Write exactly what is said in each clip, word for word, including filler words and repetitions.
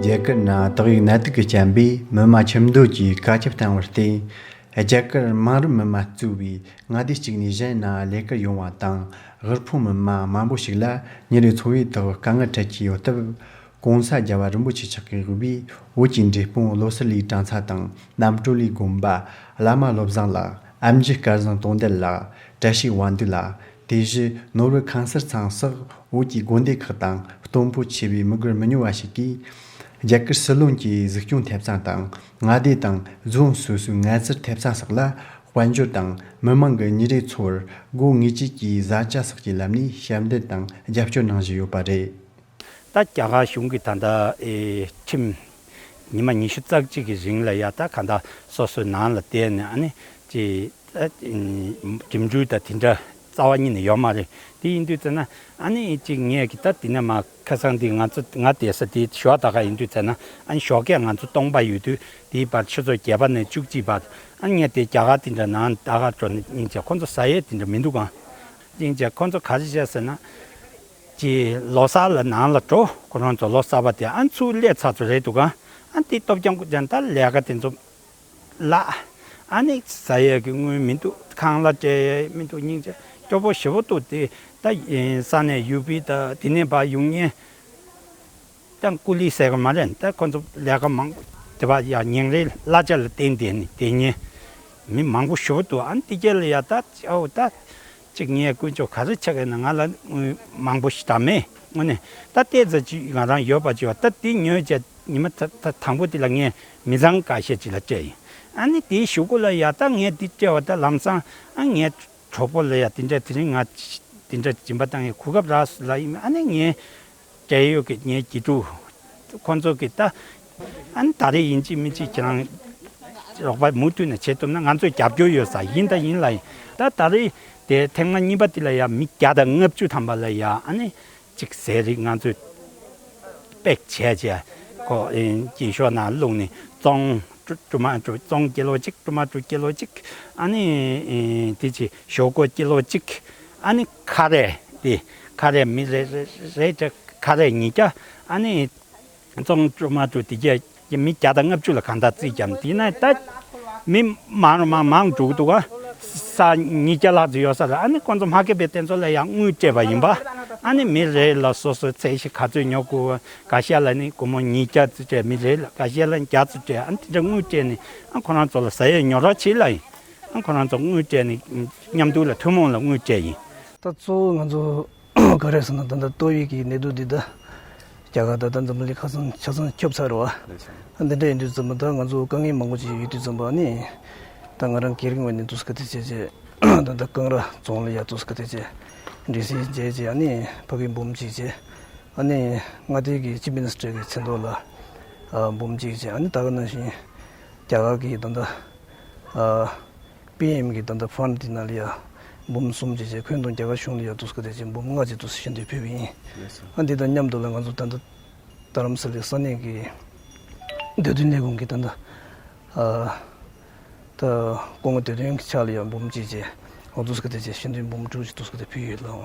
རྒྱ་གར་ནང་དག་ཡིག་ནད་དུག་གིས་རྐྱེན་པས་མི་མང་ཁྱིམ་སྡོད་ཀྱིས་བཀའ་ཁྱབ་བཏང་བར་བརྟེན། རྒྱ་གར་མིང་རུས་མི་མང་གཙོས་པའི་མངའ་སྡེ་གཅིག་ནས་གཞན་ན་ལས་ཀར་ཡོང་བ་དང་། དབུལ་ཕོངས་མི་མང་མང་པོ་ཞིག་ལ་ཉིན་རེའི་འཚོ་བའི་ཐོག་དཀའ་ངལ་འཕྲད་ཀྱི་ཡོད་སྟབས། གོང་ས་རྒྱལ་བ་རིན་པོ་ཆེ་མཆོག་གིས་དབུས་བོད་ཀྱི་འབྲས་སྤུངས་བློ་གསལ་གླིང་གྲྭ་ཚང་དང་། རྣམ་གྲོལ་གླིང་དགོན་པ། བླ་མ་བློ་བཟང་ལགས། ཨེམ་ཆི་སྐལ་བཟང་དོན་ལྡན་ལགས། བཀྲ་ཤིས་དབང་འདུས་ལགས། དེ་བཞིན་ནོར་བུ་ཁང་གསར་ཚང་སོགས་བོད་ཀྱི་དགོན་སྡེ་ཁག་དང་། སྟོབས་པོ་ཆེ་བའི་མི་སྒེར་མི་ཉུང་བ་ཞིག་གིས། རྒྱ་གར་སྲིད་བློན་གྱི་གཟིགས་སྐྱོང་ཐེབས་རྩ་དང་། མངའ་སྡེ་དང་རྫོང་སོ་སོའི་ངལ་རྩོལ་ཐེབས་རྩ་སོགས་ལ་དཔལ་འབྱོར་དང་མི་མང་གི་ཉིན་རེའི་འཚོ་བར་སྒོ་དངུལ་ཅིག་གི་བཟའ་བཅའ་སོགས་ཀྱི་ལམ་ནས་ཞབས་འདེགས་དང་རྒྱབ་སྐྱོར་གནང་བཞིན་ཡོད་པ་རེད། ད་རྒྱ་གར་གཞུང་གིས་ད་ལྟ་ཨེ་ཁྲིམས་ཉི་མ་ཉི་ཤུ་རྩ་གཅིག་གི་རིང་ལ་ཡ་ད་ག་ད་སོ་སོའི་ནང་ལ་བསྡད་ནས་ཨ་ནི་ཅི་ད་ཨིན་འགྲིམ་འགྲུལ་དང་དེ་འདྲ་རྩ་བ་ཉིད་ནས་ཡོད་མ་རེད། དེ་ཡིན་དུས་ཙ་ན་ཨ་ནི་ཅིག་ངས་ཀྱི་ད་དེ་ནས་མ་ཁ་སང་དེ་ང་ཚོ་ང་བསྡད་ས་དེ་ཞོགས་ད་ག་ཡིན་དུས་ཙ་ན་ཨ་ནི་ཞོགས་ཀས་ང་ཚོ་སྟོང་པ་ཡོད་དུས་དེའི་བར་ཆུ་ཚོད་བརྒྱད་པ་ནས་བཅུ་གཅིག་བར་ཨ་ནི་ངས་དེ་རྒྱ་གར་དེ་འདྲ་ནང་ད་ག་འགྲོ་ནས་སྙིང་རྗེ་ཁོ་ཚོ་ཟ་ཡས་དེ་འདྲ་མི་འདུག་ག་སྙིང་རྗེ་ཁོ་ཚོ་ག་རེ་བྱས་ཟེར་ན། ཅིག་ལོ་གསར་ལ་ནང་ལ་འགྲོ། ཁོ་རང་ཚོ་ལོ་གསར་པ་དེ་ཨ་ཚུར་སླེབས་ཚར་ཚོད་རེད་འདུག་ག་ཨ་དེ་སྟོབས་རྐྱང་ཀུ་ཅན་ད་ལས་ཀ་དེ་ཚོ་ལགས། ཨ་ནི་ཟ་ཡས་ཀྱི་དངུལ་མི་འདུག་ཁང་གླ་སྤྲད་ཡས་མི་འདུག་སྙིང་རྗེ་སྐྱོ་པོ་ཞེ་པོ་འདུག་དེ་ད་ས་གནས་ཡུ་པི་ད་དེ་ནས་ཕར་ཡོང་མཁན་ད་ཀུ་ལི་ཟེར་གི་མ་རེད། ད་ཁོ་ཚོ་ལས་ཀ་མང་པོ་དེ་བ་ཡ་ཉིན་རེའི་གླ་ཆ་ལ་བརྟེན་བསྡད་ནི་དེ་ཉིན་མི་མང་པོ་ཞེ་པོ་འདུག་ཨ་ནི་དེ་གྱད་ལ་ཡ་ད་ཨའོ་ད། གཅིག་ངས་དཀོན་མཆོག་ག་རེ་ཆགས་ཀྱི་ན་ང་ལ་དངུལ་མང་པོ་ཞིག་ད་མེད། དངོས་གནས་ད་ལྟའི་ཟ་ཅིག་ང་རང་ཡོད་པ་ཅིག་བ་ད་དེ་ཉོས་བྱས་ཉི་མ་ད་ད་དང་པོ་དེ་ལ་ངས་མི་ཚང་འགའ་ཤས་ཅིག་ལ་སྤྲད་ཡིན། ཨ་ནི་དེའི་གཞུག་གུ་ལ་ཡ་ད་ངས་འདི་སྤྲད་བ་ད་ལམ་སང་ཨ་ངའི་གྲོགས་པོ་ལ་ཡ་དེ་འདྲ་དེ་རིང་ང་དེ་འདྲ་སྦྱིན་པ་བཏང་ཡས་གོ་སྐབས་རག་སོང་ལབ་ཡིན། ཨ་ནི་ངས་འབྲེལ་ཡོད་ཀྱི་ངའི་དགེ་ཕྲུག་ཁོང་ཚོ་གིས་ད་ཨ་ནི་ད་རེས་ཡིན་གཅིག་མིན་གཅིག་ཁྱེད་རང་རོགས་པ་མུ་མཐུད་ནས་བྱེད་ཐུབ་ན་ང་ཚོས་རྒྱབ་སྐྱོར་ཡོད་ས་ཡིན་ད་ཡིན་ལ་ཡིན། ད་ད་རེས་དེ་ཐེངས་མ་གཉིས་པ་དེ་ལ་ཡང་མི་བརྒྱ་དང་ལྔ་བཅུ་ཐམ་པ་ལ་ཡང་ཨ་ནི་གཅིག་ཟས་རིགས་ང་ཚོས་པེག་བྱས་བྱས་ཁོ་ཨེ་སྐྱིན་ཤོག་ནང་བླུགས་ནས་བཙོང་ཀྲུ་ཀྲུ་མ་ཀྲུ་བཙོང་ཀི་ལོ་གཅིག་ཀྲུ་མ་ཀྲུ་ཀི་ལོ་གཅིག་ཨ་ནི་ཨེ་དེ་ཅི་ཞོག་ཁོག་ཀི་ལོ་གཅིག་ཨ་ནི་ཁ་རས་དེ་ཁ་རས་མི་རེ་རེ་རེ་ཁ་རས་ཉིས་བརྒྱ་ཨ་ནི། བཙོང་ཀྲུ་མ་ཀྲུ་དེ་གྱད་ཀྱི་མི་བརྒྱ་དང་ལྔ་བཅུ་ལ་གང་ལྟར་རྩིས་བརྒྱབ་དེ་ན་ད་མི་མང་རུ་མང་མང་འགྲོ་གི་འདུག་ག་ས་ཉིས་བརྒྱ་ལྷག་ཙམ་ཡོད་ས་རེད། ཨ་ནི་ཁོང་ཚོ་མ་ཁེ་པའི་དེ་ཚོ་ལ་ཡང་དངུལ་སྤྲད་པ་ཡིན་པ། ཨ་ནི་མི་རེ་ལ་སོ་སོའི་ཚད་གཞི་ག་ཚོད་ཉོ་དགོས། འགའ་ཤས་ལ་ནི་སྒོར་མོ་ཉིས་བརྒྱ་ཙམ་སྤྲད། མི་རེ་ལ་འགའ་ཤས་ལ་བརྒྱ་ཙམ་སྤྲད། ཨ་ནི་དེ་འདྲ་དངུལ་སྤྲད་ནས་ཨ་ཁོ་རང་ཚོ་ལ་ཟ་ཡས་ཉོ་རོགས་བྱེད་ལ་ཡིན། ཨ་ཁོ་རང་ཚོ་དངུལ་སྤྲད་ནས་མཉམ་དུ་ལ་ཐུན་མོང་ལ་དངུལ་སྤྲད་ཡིན། ད་གཙོ་བོ་ང་ཚོ་ག་རེ་ཟེར་ན་ད་ལྟ་ཏོག་དབྱིབས་ཀྱི་ནད་དུག་འདི་ད་རྒྱ་གར་ད་ལྟ་འཛམ་བུ་གླིང་ཁ་ཚང་ཆ་ཚང་ཁྱབ་ཚར་རེད་བ། འདི་འདྲ་ཡིན་དུས་ཙམ་པ་ད་ང་ཚོ་དཀའ་ངལ་མང་པོ་ཅིག་ཡོད་དུས་ཙམ་པ་ནི་ད་ང་རང་སྒེར་ངོས་ནས་འདུག་སེ་ག་དེ་བྱས་བྱས་ད་ལྟ་ཀང་ར་རྫོང་ལ་ཡ་འདུག་སེ་ག་དེ་བྱས་འདྲི་སེ་བྱས་བྱས་ཨ་ནི་ཕ་གི་འབུམ་གཅིག་བྱས་ཨ་ནི་མངའ་སྡེ་གི་ཅིབ་མི་ནི་སི་ཊར་གི་མཚན་ཐོག་ལ་འབུམ་གཅིག་བྱས་ཨ་ནི་ད་ག་ནང་བཞིན་རྒྱ་གར་གི་ད་ལྟ། པི་ཨེམ་གི་ད་ལྟ་ཕན་འདི་ནང་ལ་ཡ་འབུམ་གསུམ་ཅིག་བྱས་ཁོན་དང་རྒྱ་གར་གཞུང་ལ་ཡ་འདུག་སེ་ག་དེ་བྱས་འབུམ་ལྔ་ཅིག་འདུག་སེ་ཞལ་འདོན་ཕུལ་བ་ཡིན། ཨ་འདི་དང་མཉམ་དུ་ལ་ང་ཚོ་ད་ལྟ་རྡ་རམ་ས་ལའི་ས་གནས་ཀྱི་སྡེ་བདུན་ལས་ཁུངས་ཀྱི་ད་ལྟ་ད་སྐུ་ངོ་སྡེ་བདུན་གྱི་ཕྱག་ལ་ཡ་འབུམ་གཅིག་བྱས་འོ་འདུག་སེ་ག་དེ་བྱས་ཞལ་འདོན་འབུམ་དྲུག་ཅིག་འདུག་སེ་ག་དེ་ཕུལ་ཡོད་ལགས།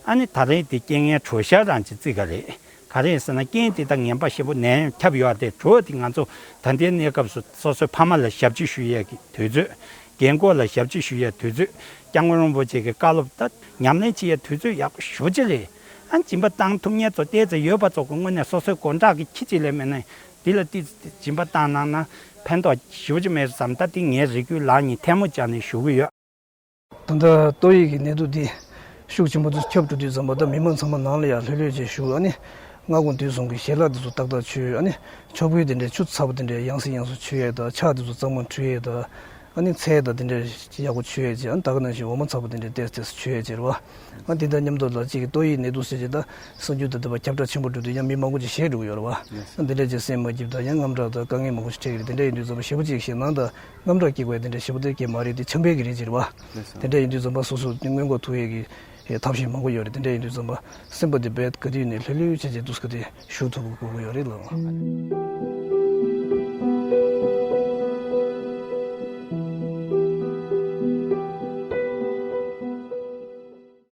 ཨ་ནི་ད་རེས་དེ་རྐྱེན་ངན་གྲོ་ཞྭ་རང་ཅིག་བརྩི་ག་རེད། ག་རེ་ཟེར་ན་རྐྱེན་དེ་དག་ངན་པ་ཞེ་པོ་ནན་ཁྱབ་ཡོད་རེད། གྲོ་དེ་ང་ཚོ་ད་ལྟའི་གནས་སྐབས་སུ་སོ་སོའི་ཕ་མ་ལ་ཞབས་ཕྱི་ཞུ་ཡས་ཀྱི་དུས་ཚོད། རྒན་འཁོགས་ལ་ཞབས་ཕྱི་ཞུ་ཡས་དུས་ཚོད། སྐྱབས་མགོན་རིན་པོ་ཆེ་གི་བཀའ་སློབ་ད་ཉམས་ལེན་བྱེད་ཡས་དུས་ཚོད་ཡག་པོ་ཞེ་པོ་ཅིག་རེད། ཨ་སྦྱིན་པ་བཏང་ཐུབ་མཁན་ཚོ་བལྟས་ཚེ་ཡོད་པ་ཚོ་གི་དངོས་གནས་སོ་སོའི་དགོན་བདག་གི་ཁྱི་གཅིག་ལས་མེད་ན་འདི་ལ་ཏིག་སྦྱིན་པ་བཏང་གནང་ན་ཕན་ཐོགས་ཞེ་པོ་ཅིག་མེད་བསམ་ད་འདི་ངས་རེ་སྐུལ་ལག་གཉིས་ཐལ་མོ་སྦྱར་ནས་ཞུ་གི་ཡོད། ད་ལྟ་ཏོག་དབྱིབས་ཀྱི་ནད་དུག་འདི་ཤུགས་ཆེན་པོ་དུ་ཁྱབ་འགྲོ་དུས་ཙམ་པ་ད་མི་མང་ཚང་མ་ནང་ལ་ཡར་ལྷོད་ལྷོད་བྱས་བཞུགས། ཨ་ནི་སྔ་དགོང་དུས་གསུམ་གྱི་ཞལ་ལག་འདི་ཚོ་ཏག་ཏག་མཆོད། ཨ་ནི་ཕྱུར་བུ་དེ་འདྲའི་ཆུ་ཚ་པོ་དེ་འདྲའི་ཡང་སེ་ཡང་སེ་མཆོད་ཡས་དང་ཕྱག་འདི་ཚོ་གཙང་མ་འཁྲུ་ཡས་དང་ཨ་ནི་ཚལ་དང་དེ་འདྲའི་ཡག་པོ་མཆོད་ཡས་བྱས། ཨ་ནི་ད་ག་ནང་བཞིན་འོ་མ་ཚ་པོ་དེ་འདྲའི་ཏོག་ཙམ་ཏོག་ཙམ་མཆོད་ཡས་བྱས་རེད་བ། ཨ་འདི་དང་མཉམ་དུ་ལ་གཅིག་གི་ཏོག་དབྱིབས་ནད་དུག་ཟེར་བྱས་ད་སྲིད་ཇུས་དང་ལྡན་པ་ཁྱབ་བསྒྲགས་ཆེན་པོ་འགྲོ་དུས་ཡང་མི་མང་པོ་ཅིག་ཞེད་འགྲོ་གི་ཡོད་རེད་བ། ཨ་འདི་འདྲ་ཅིག་སེམས་མ་སྐྱིད་དང་ཡང་དངངས་སྐྲག་དང་དཀའ་ངལ་མང་པོ་ཞིག་འཕྲད་ཀྱི་རེད། དེ་འདྲ་ཡིན་དུས་ཙམ་པ་ཞེ་པོ་ཅིག་ཞེད་སྣང་དང་། དངངས་སྐྲག་སྐྱེ་དགོས་དེ་འདྲ་ཞེ་པོ་དེ་སྐྱེ་མ་རེད། དེ་འཆམ་པའི་གི་རེད་ཅེས་རེད་བ། དེ་འདྲ་ཡིན་དུས་ཙམ་པ་སོ་སོ་སྔོན་འགོག་ཐུབ་ཡས་ཀྱི་ཐབས་ཤེས་མང་པོ་ཡོད་རེད། དེ་འདྲ་ཡིན་དུས་ཙམ་པ་སེམས་པ་དེ་རྦད་ག་དུས་ནས་ལྷོད་ལྷོད་བྱས་བྱས་འདུག་སེ་ག་དེ་བཞུགས་ཐུབ་དགོས་ཀྱི་ཡོད་རེད་ལགས།